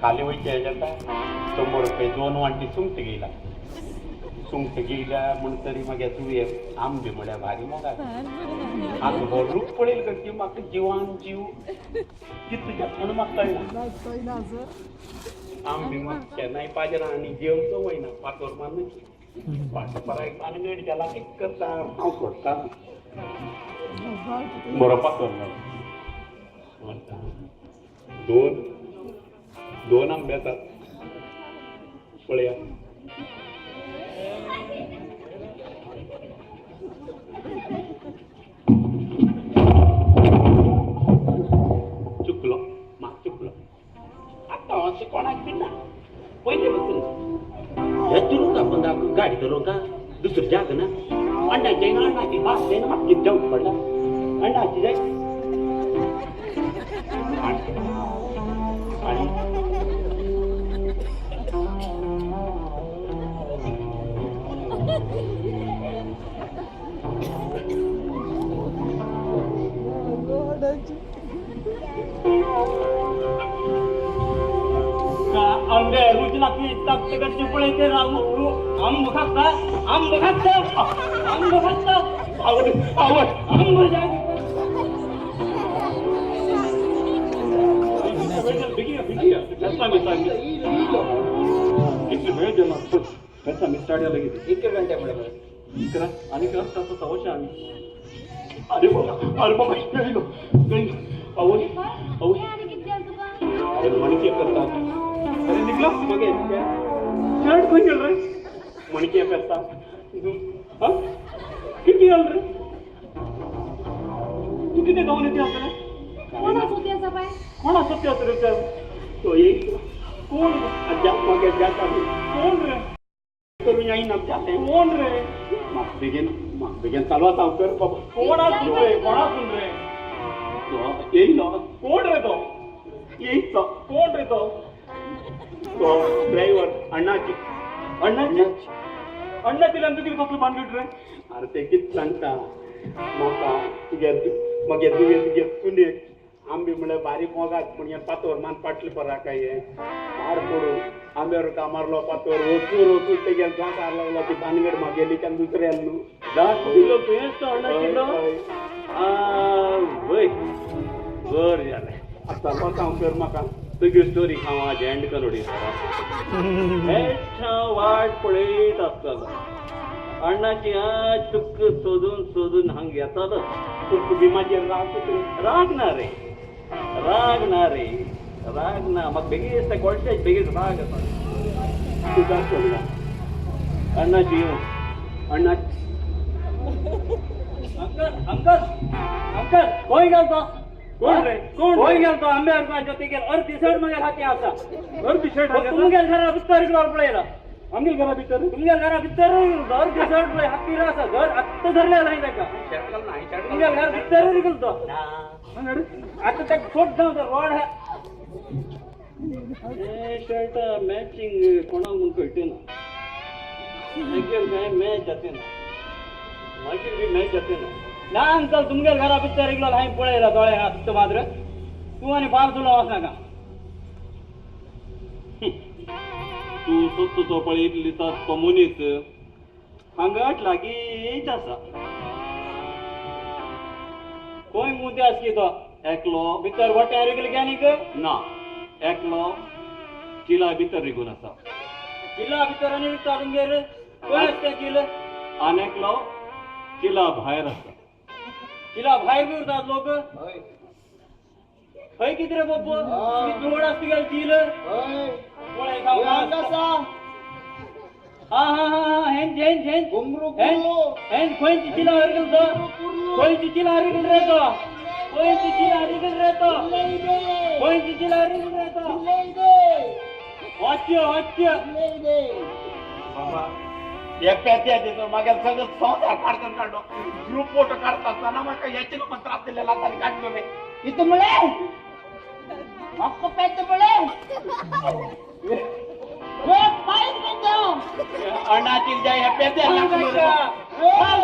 खाली वयचे जाता 100 रुपये दोन वांटी सुंगट घेयला. सुंगट घेयल्या म्हण तरी मागीर तुवें आंबे म्हळ्यार भारी मोगार. आतां हो रूप पळयल की म्हाका जिवान जीव कितें जाता म्हणून म्हाका कळना. आंबे म्हाका केन्नाय पाजरा आनी जेवचो वयना पातोर मारून वाट पराय पानगड जाला कितें करता हांव सोडटा बरो पातोर मारता. दोन दोन आंबे येतात पळया. चुकलो म्हाका चुकलो. आतां अशें कोणाक बी ना पयलीं पासून हे चलूंक आपण गाडी चलोवंक का दुसरी जाग ना. अण्णाची ना, अण्णाची भास जायना. म्हाका कितें जावचें पडला अण्णाची जाय आणि आंबे रुच लागली ताकदची पळयते राहू. आंब खाता, आंब खाता, आंब खाता. आवड आवड. आंब जाय. बेगीन बेगीन बेसां सांग कितले वेळ गेला. बेसां मी स्टार्ट जालें कितें. 1 घंटे म्हळ्यार. 11 आनी रस्ता सवशे आमी. अरे बाबा, अरे बाबा, गेलो गेलो. आवय आवय. आनी कितें जालें तुका? अरे मणके करतात. अरे निकलो मगे शर्ट खंय गेलो रे? मणके करता. हा किती गेलो रे तू? कितें गावन येते आसतलें. कोण आसो ते आसा बाय? कोण आसत ते आसतले ते तो येईल. कोण आज्या मगे जाता. कोण रे करून येईना जाते. कोण रे? म्हाका बेगीन, म्हाका बेगीन चालू आसा. हांव कर बाबा. कोण आसून रे? कोण आसून रे? तो येयलो. कोण रे तो? येयत तो. कोण रे तो? तो ड्रायव्हर अण्णाची अण्णाची. अण्णा तिला तू कितें कसलो भानगड रे? अरे ते कितें सांगता म्हाका तुगे मगे तुगे तुगे सुनेक आंबे म्हळ्यार बारीक मोगात पूण हें पातोर मान पाटले परा काय हें मार पडून आंब्यार का मारलो पातोर वचून वचून तेगेर दांत लागलो. ती भानगड मागेली तेन्ना दुसऱ्या न्हू. दांत दिलो तुवेंच तो अण्णा दिलो वय. बरें जालें. आतां वच हांव कर म्हाका. तुगी स्टोरी हांव आज एंड करून हेच हांव वाट पळयत आसतालो. अण्णाची आज तुका सोदून सोदून हांग येतालो. तुका बी म्हाजेर राग कितें? राग ना रे, राग ना रे, राग ना. म्हाका बेगीन ते कोळशे बेगीन राग येता. तुका सोडला. अण्णाची येवं. अण्णा. अंकल, अंकल, अंकल, खंय गेलो तो? कोण रे? कोण? खंय गेलो तो? आंब्यार जोती गेल अर्दी शर्ट मगेल हाती आसा. अर्दी शर्ट. तुमगेल घरा भितर गेलो पळयला. आमगेल घरा भितर? तुमगेल घरा भितर अर्दी शर्ट पळय हातीर आसा. घर आत्तां धरलें नाही ताका. तुमगेल घर भितर गेलो तो. आतां ताका सोडटा रोड. हे शर्ट मॅचिंग कोणाक म्हूण कळटे ना. मागीर काय मॅच जाते ना, मागीर बी मॅच जाते ना. ना अंकल, तुमगेल घरा भितर गेलो हांवें पळयला दोळे आत्तां मात्र. तूं आनी फाल्तू वचनाका. तूं सोदता तो पळय इतली तो मनीस हांगाट लागींच आसा. खंय मुद्दे आसली तो? एकलो. भितर गोट्या रिगले ग्यानीक. ना, एकलो चिला भितर रिगून आसा. किल्ला भितर आनी रिगता तुमगेर कोण आसता किल? आनी एकलो चिला भायर आसा. किला भायर बी उरतात लोक? खंय कितें रे बाबू जोड आसता तुगेले किल पळय. हा हा हा हा, हेंच हेंच हेंच हेंच हेंच. खंयची चिला हरगल तो? खंयची चिला हरगल रे तो? खंयची चिला हरगल रे तो? खंयची चिला हरगल रे तो? वाच्य वाच्य. बाबा एक पेत्या दिसो मागीर सगळं संवसार काडून काडलो. ग्रुप फोटो काडता आसतना म्हाका हेचे लोक त्रास दिलेला आनी काडलो रे. इथं मुळे मक्क पेत मुळे अण्णाची जाय ह्या पेत्या लागलो रे. मार.